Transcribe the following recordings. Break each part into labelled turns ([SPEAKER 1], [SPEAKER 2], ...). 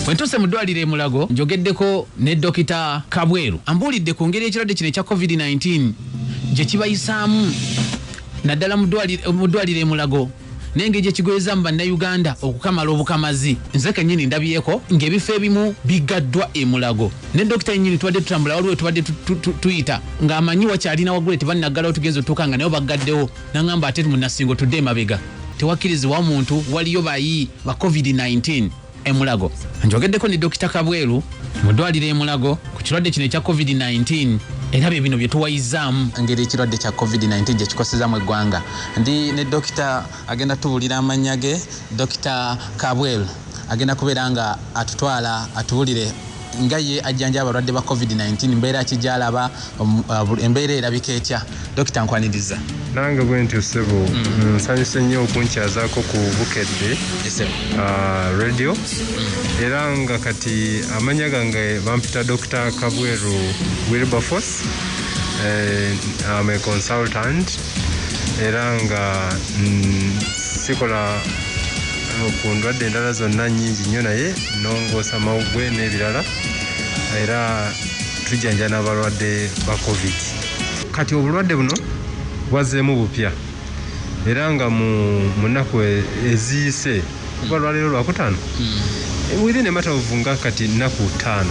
[SPEAKER 1] Bwe ntuuse mu ddwaliro e Mulago, njogeddeko ne Dokita Kabweru, ambuulidde ku ngeri ekirwadde kino ekya COVID-19 gye kibayisaamu naddala mu ddwaliro e Mulago, n'engeri gye kigoyezaamu Bannayuganda okukamala obukamazi. Nze kennyini ndabyeko ng'ebifo ebimu biggaddwa e Mulago, ne dokita yennyini tubadde tutambula, waliwo tubadde tuyita ng'amanyi wakyalina waggule tebannaggalawo, tugenza otuuka nga naye baggaddewo, n'aŋŋamba ate Munasingo tudde emabega, tewakkirizibwa muntu, waliyo bayi ba COVID-19 e Mulago. Njogeddeko ne Dokita Kabweru mu ddwaliro e Mulago ku kirwadde kino ekya COVID-19, era bye bino bye tuwayizaamu engeri ekirwadde kya COVID-19 gye kikosezaamu eggwanga. Ndi ne dokita agenda tubuulira amannya ge. Dokita Kabweru agenda kubeera nga atutwala atubulire nga ye ajjanja abalwadde ba COVID-19, mbeera ki gy'alaba, embeera erabika etya. Dokita, nkwaniriza.
[SPEAKER 2] Nange bwe ntyo, ssebo. Nsanyuse nnyo okunkyazaako ku Bukedde Radio. Era nga kati amannya gange bampita Dr. Kabweru Wilberforce. I'm a consultant, era nga sikola ku ndwadde endala zonna nnyingi nnyo, naye nongoosa mawuggwe n'ebirala, era tujjanja n'abalwadde ba COVID. Kati obulwadde buno bwazzeemu bupya, era nga mu nnaku eziyise, kuba lwaleero Lwakutaano, within a matter of nga kati nnaku 5,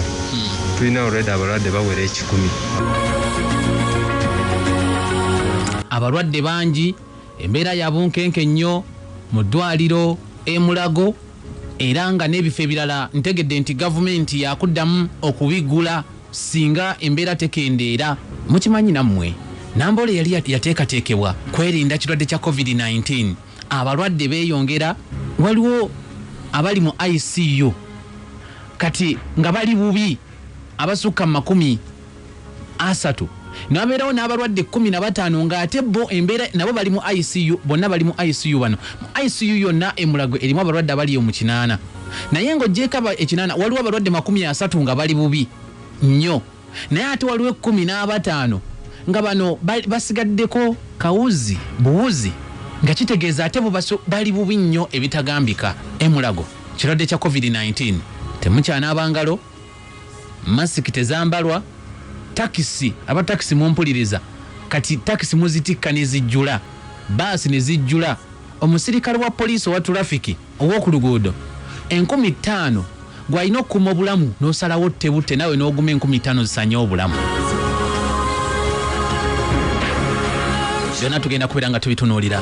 [SPEAKER 2] tulina already abalwadde bawera 100.
[SPEAKER 1] Abalwadde bangi, embeera ya bunkenke nnyo mu ddwaliro e Mulago, era nga n'ebifo ebirala ntegedde nti gavumenti yakuddamu okubiggula singa embeera tekendeera. Mukimanyi nammwe, Namboole yali yateekateekebwa kwerinda kirwadde kya COVID-19. Abalwadde beeyongera, waliwo abali mu ICU kati nga bali bubi abasukka mu 30, nabeerawo n'abalwadde 15 ng'ate bo embeera nabo bali mu ICU, bonna bali mu ICU. Bano mu ICU yonna e Mulago erimu abalwadde abali mu 8, naye ng'oggyeko 8, waliwo abalwadde 30 nga bali bubi nnyo, naye ate waliwo 15 nga bano basigaddeko kawuzi buwuzi, nga kitegeeza ate bo bali bubi nnyo ebitagambika. E Mulago kirwadde kya COVID-19, temukyanaaba ngalo, masiki tezambalwa, takisi, abatakisi mumpuliriza, kati takisi muzitikka ne zijjula, baasi ne zijjula. Omusirikale wa poliisi owa tulafiki ow'oku luguudo, 5000 gw'alina okukuuma obulamu, n'osalawo ttebutte naawe n'oguma 5000 zisanye obulamu. Byonna tugenda kubeera nga tubitunuulira.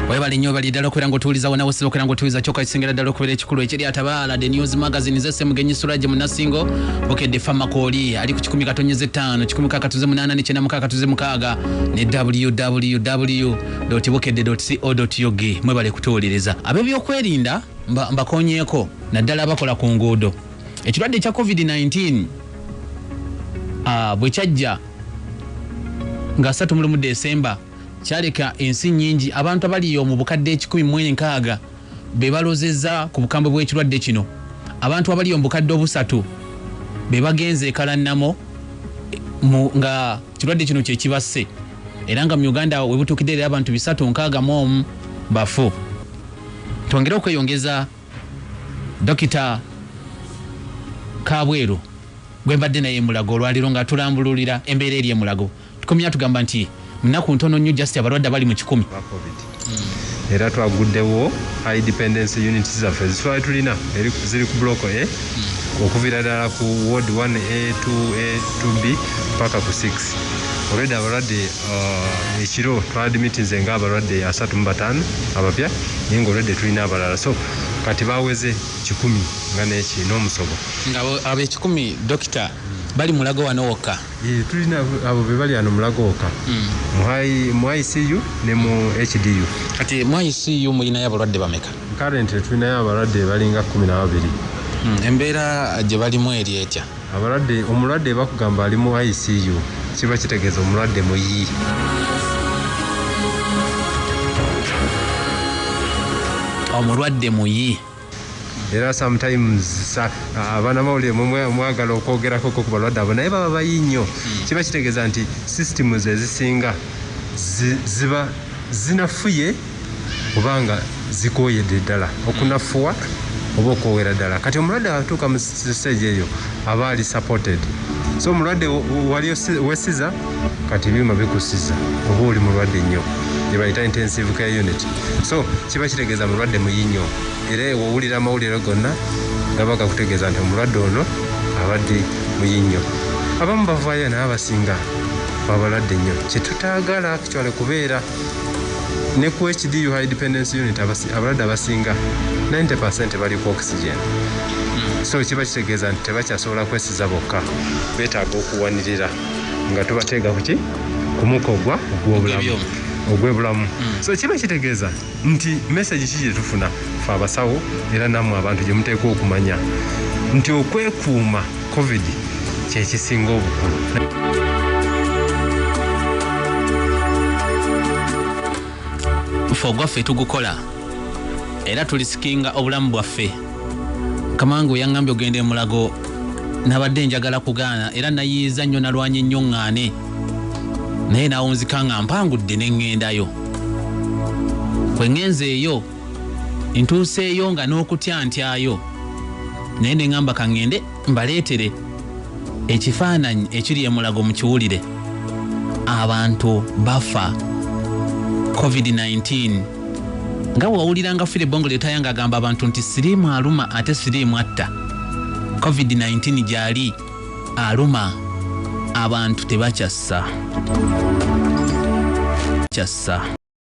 [SPEAKER 1] Webale nnyo, bali ddala okubeera ng'otuwuliza wonna wosiba okubeera ng'otuwuliza. Kyokka kisingira ddala okubeera ekikulu ekiri atabaala The News Magazine zesse Mugenyi Suraje Munasingo, Bukedde Famakooli ali ku 100.5, 106.8 ne 96.6 ne www bukedde co ug. Mwebale kutuwuliriza. Ab'ebyokwerinda mbakonyeeko, naddala abakola ku nguudo. Ekirwadde ekya COVID-19 bwe kyajja nga 31 Desemba, kyaleka ensi nnyingi, abantu abali mu bukadde 160 be balozezza ku bukambwe bw'ekirwadde kino. Abantu abali mu bukadde 3 be bagenze ekalannamo nga kirwadde kino kye kibasse, era nga mu Uganda we butuukidde era abantu 361 bafu. Twongere okweyongeza Dokita Kabweru gwe mbadde naye Mulago olwaliro nga tulambululira embeera eri e Mulago. Tukomya tugamba nti munaku ntono nnyo just abalwadde abali mu 100.
[SPEAKER 2] Ba COVID. Era twaguddewo high dependency units zaffe zitwali tulina ziri ku block A, okuviira ddala ku ward 1A, 2A, 2B paka ku 6. Already abalwadde ekiro twadimitinze nga abalwadde 35 abapya, naye nga already tulina abalala, so kati baweze 100 nga neki n'omusobo.
[SPEAKER 1] Nga abo 100, dokita, bali Mulago wano wokka?
[SPEAKER 2] Tulina abo be bali ano Mulago wokka, mu ICU ne mu HDU.
[SPEAKER 1] Kati mu ICU mulinayo abalwadde bameka?
[SPEAKER 2] Currently tulinayo abalwadde balinga 12.
[SPEAKER 1] Embeera gye balimu eri etya?
[SPEAKER 2] Abalwadde, omulwadde bakugamba ali mu ICU, kiba kitegeeza omulwadde muyi.
[SPEAKER 1] Omulwadde muyi.
[SPEAKER 2] Era sometimes abanamawulire mwagala okwogerako ku balwadde abo, naye baba bayi nnyo. Kiba kitegeeza nti systems ezisinga ziba zinafuye. Kubanga zikooyedde ddala, okunafuwa oba okwowera ddala. Kati omulwadde atuuka mu stage eyo aba ali supported. So omulwadde wali wesiza, kati ebyuma bikusiza oba oli mulwadde nnyo, gye bayita intensive care unit. So kiba kitegeeza mulwadde muyi nnyo, era wowulira amawulire gonna gaba gakutegeeza nti omulwadde ono abadde muyi nnyo. Abamu bavaayo, naye abasinga babalwadde nnyo. Kyetutaagala actually kubeera ne ku HDU, high dependency unit, abalwadde abasinga 90% bali ku oxygen. So kiba kitegeeza nti tebakyasobola kwesiza bokka, beetaaga okuwanirira nga tubateega kuki ku mukka ogwobulamu, ogw'ebulamu. So kiba kitegeeza nti message ki gye tufuna fe abasawo, era nammwe abantu gye muteekwa okumanya nti okwekuuma COVID kyekisinga obukulu.
[SPEAKER 1] Ffe ogwaffe tugukola era tulisikinga obulamu bwaffe. Kamangu yaŋŋambye ogenda emulago, nabadde njagala kugaana era nayiiza nnyo, nalwanya ennyo ŋŋaane, naye nawunzika nga mpangudde ne ŋŋendayo. Kwe ŋŋenze eyo, ntuuseeyo nga n'okutya ntyayo, naye ne ŋŋamba kaŋŋende mbaleetere ekifaananyi ekiri emulago mukiwulire. Abantu bafa COVID-19. Nga bwewawuliranga Philly Bongoley Lutaaya ng'agamba abantu nti siriimu aluma ate siriimu atta, COVID-19 gyali aluma, abantu tebakyassa kyassa.